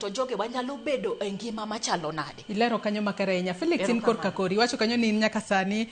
To jogewa nyalo bedo e ngima machalo nade? Ilero kanyo makare ahinya. Felix, in korka kori iwacho kanyo ni in nyaka sani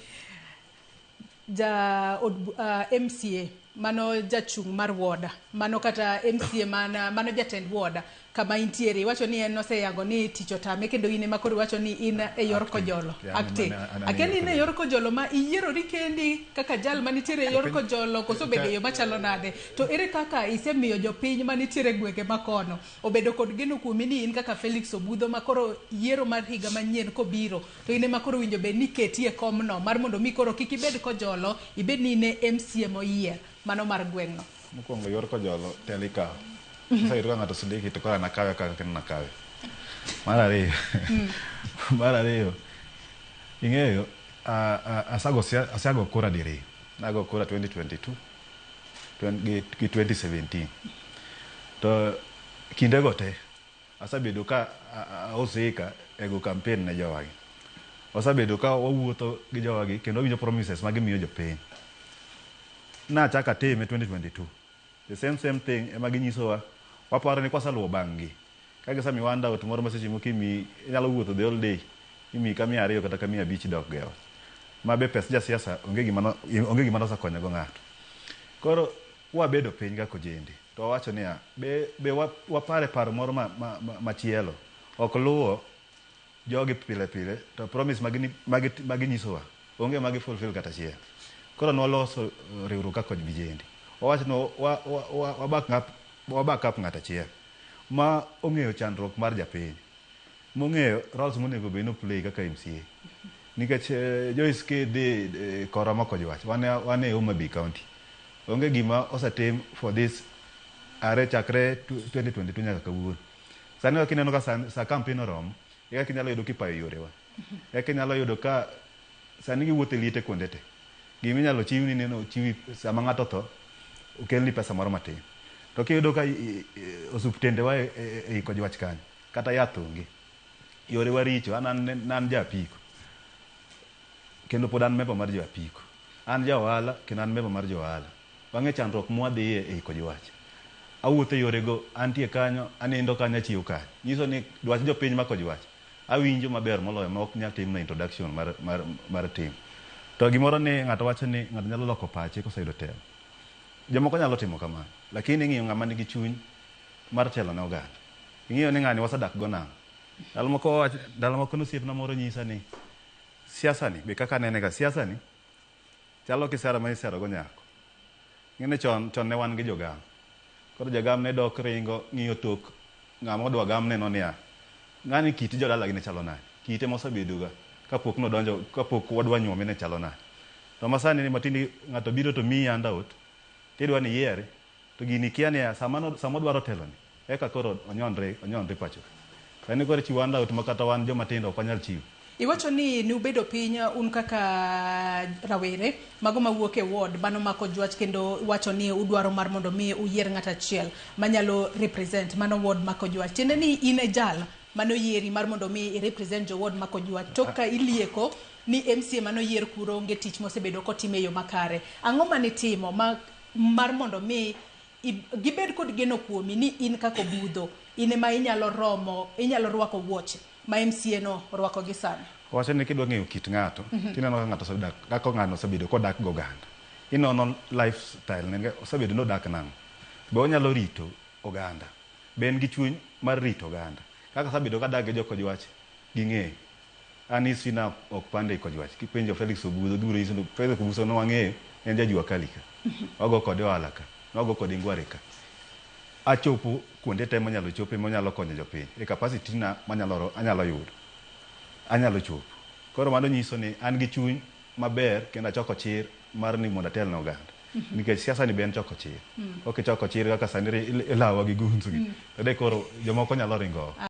ja od, MCA mano jachung' mar ward, mano kata MCA mana mano jatend ward kama intiere. Iwacho ni en oseyango ni tich otame, kendo in ema koro iwacho ni in e yor Acting. Kojolo. Yeah, an acting. an Akia e ni yor in e yor Kojolo ma iyierori kendi kaka jal manitiere e yor Kojolo, koso bedo e yo machalo nade? To ere kaka isemiyo jopiny manitiere e gwenge makono obedo kod geno kuomi ni in kaka Felix Obudho, ma koro yiero mar higa manyien kobiro to in ema koro winjo bed ni keti e komno mar mondo mi koro kik ibed Kojolo, ibed ni in e MCA moyier mano mar gweng'no? Mokwongo, yor Kojolo telo ikawo. Oseyudo ka ng'ato osendiki to koro an akawe kaka nakawe. Mar ariyo, ing'eyo asago kura diriyo. Nago kura 2022 gi 2017. To kindego te asebedo ka ahusika e go campaign ne jowagi. Wasebedo ka wawuotho gi jowagi kendo wawinjo promises ma gimiyo jopiny. Nachako atime 2022. The same same thing ema ginyisowa. Waparo ni kwaseluwo bang' gi. Ka gisemiwa handout moro ma seche moko imiyi, inyalo wuotho the whole day, imiyi ka 200 kata ka 500 idok go e ot. Ma be pes jasiasa onge gima no, onge gima nosekonyo go ng'ato. Koro wabedo piny kaka ojende to wawacho niya, be wapare paro moro machielo. Ok luwo jogi pile pile to promise maginyisowa onge magi fulfill kata achiel. Koro nwaloso riwruok kaka vijende. Wawacho ni wa back up ng'at achiel ma ong'eyo chandruok mar japiny, mong'eyo roles monego bed ni play kaka MCA. Nikech Joyce, kidhi korwa ma Kojwach, wan e Homa Bay County. Onge gima osetim for this are chakre 2022 nyaka kawuono. Sani kaka ineno ka sa campaign oromo, e kaka inyalo yudo kipayo yorewa. Eka inyalo yudo ka sani giwuotho e liete kuonde te. Gima inyalo chiwni neno ochiwi sama ng'ato otho, okelni pesa moro matin. To kiyudo ka osuptendewa e Kojwach kanyo, kata yath onge. Yorewa richo, an ja apiko. Kendo pod an member mar jo apiko. An ja ohala kendo an member mar jo ohala. Wang'e chandruok mwadhiye ei Kojwach. Awuotho e yorego, antie kanyo, anindo kanyo, achiew kanyo. Nyiso ni dwach jopiny ma Kojwach awinjo maber moloyo ma ok nyal timna introduction mar tim. To gimoro ni ng'ato wacho ni ng'ato nyalo loko pache koseyudo telo. Jomoko nyalo timo kamano, lakini ing'iyo ng'ama nigi chuny mar telo ne oganda. Ing'iyo ni ng'ani wasedak go nang'o. Ndalo moko nosiepna moro nyisa ni siasa ni be kaka anene ga, siasa ni chalo kisera ma isero go nyako. Ing'eni chon chon ne wan gi jogam. Koro jagam ne dok ringo ng'iyo tok ng'ama odwa gam neno niya, ng'ani kit jodalagi ne chalo nade? Kite mosebedo ga kapok nodonjo, kapok wadwa nyuome ne chalo nade? To masani ni matindi ng'ato biro to miyi handout, tidwa ni iyiere, to gini kia niya, sama odwaro telo ni, eka koro onyonre pacho. Sani koro ichiwo handout ma kata wan joma tindo ok wanyal chiwo. Iwacho ni nubedo piny un kaka rawere mago mawuok e ward mano ma Kojwach, kendo iwacho ni udwaro mar mondo mi uyier ng'at achiel manyalo represent mano ward ma Kojwach. Tiende ni in e jal manoyieri mar mondo mi i represent jo ward ma Kojwach. Tok ka ilieko ni MCA manoyier kuro onge tich mosebedo kotimo e yo makare. Ang'o manitimo ma mar mondo mi gibed kod geno kuomi ni in kaka Obudho in ema inyalo romo, inyalo rwako wuoche ma MCA no orwako gi sani? Wacho ni kidwa ng'eyo kit ng'ato, tineno ka ng'ato osedak, kaka ng'ano osebedo kodak goganda. Inono lifestyle ne, osebedo nodak nang'o. Be onyalo rito oganda? Be en gi chuny mar rito oganda? Kaka asebedo kadak gi jo Kojwach, ging'eyo. An history na ok pande e Kojwach. Kipenjo Felix Obudho, gibiro nyisi ni Felix Obudho ne wang'eyo, en ja jua kali ka. Wago kode ohala ka. Wago kode ngware ka. Achopo kuonde te manyalo chope manyalo konyo jopiny. E capacity na manyalo anyalo yudo. Anyalo chopo. Koro mano nyiso ni an gi chuny maber kendo achoko chir mar ni mondo atel ne oganda. Nikech siasa ni be en choko chir. Ok ichoko chir kaka sani ilawa gi gunzu gi. To de koro jomoko nyalo ringo oko.